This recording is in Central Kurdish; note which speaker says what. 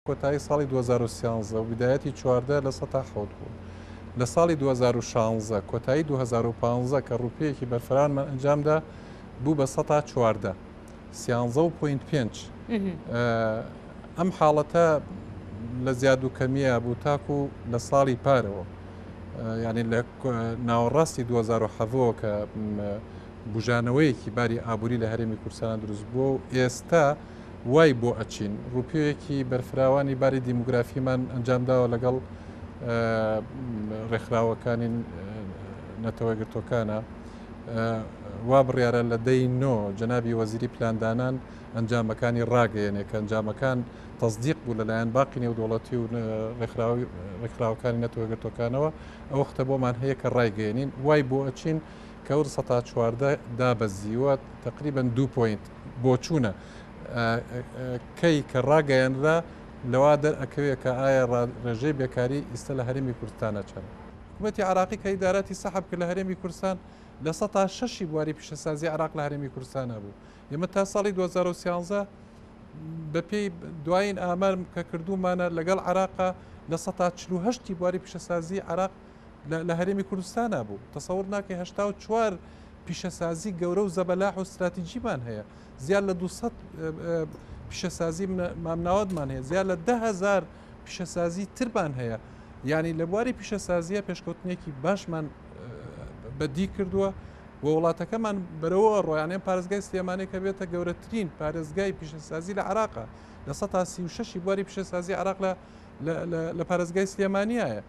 Speaker 1: کۆتایی ساڵی 2013 و بیدایەتی 14 7% بوو. لە ساڵی 2016 کۆتایی 2015 کە ڕووپێیەکی بەرفراوانمان ئەنجامدا بوو بە 14%، 13.5. ئەم حاڵەتە لە زیاد و کەمیە بوو تاکو لە ساڵی پارەوە، یعنی لە ناوەڕاستی 2007ەوە کە بژانەوەیەکی باری ئابووری لە هەرێمی کوردستان دروست بووە و ئێستا وای بۆ ئەچین. ڕووپێوێکی بەرفراوانی باری دیموگرافیمان ئەنجامداوە لەگەڵ ڕێکخراوەکانی نەتەوەگرتوەکانە. وا بڕیارە لە دەی نۆ جەنابی وەزیری پلاندانان ئەنجامەکانی ڕاگەیەنێ کە ئەنجامەکان تەسدیق بوو لەلایەن باقی نێودەوڵەتی و ڕێکخراوەکانی نەتەوەگرتوەکانەوە. ئەو وەختە بۆمان هەیە کە ڕایگەیەنین. وای بۆ ئەچین کە ئەو 14% دابەزیوە تقریبا 2 point بۆچوونە کەی کە ڕاگەیەنرا لەوا دەرئەکەوێ کە ئایا ڕێژەی بێکاری ئیستا لە هەرێمی کوردستانە چەند. حکوومەتی عراقی کە ئیداراتی سەحب کرد لە هەرێمی کوردستان 6%ی بواری پیشەسازی عراق لە هەرێمی کوردستان هەبوو. ئێمە تا ساڵی 2013 بەپێی دوایین ئامار کە کردوومانە لەگەڵ عراقا 48%ی بواری پیشەسازی عراق لە هەرێمی کوردستانە بوو. تەسەور ناکەی 84 پیشەسازی گەورە و زەبەلاح و استراتیجیمان هەیە، زیاد لە 200 پیشەسازی مامناوەندمان هەیە، زیاد لە 10,000 پیشەسازی ترمان هەیە. یعنی لە بواری پیشەسازیە پێشکەوتنێکی باشمان بەدی کردووە و وڵاتەکەمان بەرەوە ڕۆیانێن. پارێزگای سلێمانی کە بێتە گەورەترین پارێزگای پیشەسازی لە عراقا، 36%ی بواری پیشەسازی عراق لە پارێزگای سلێمانیایە.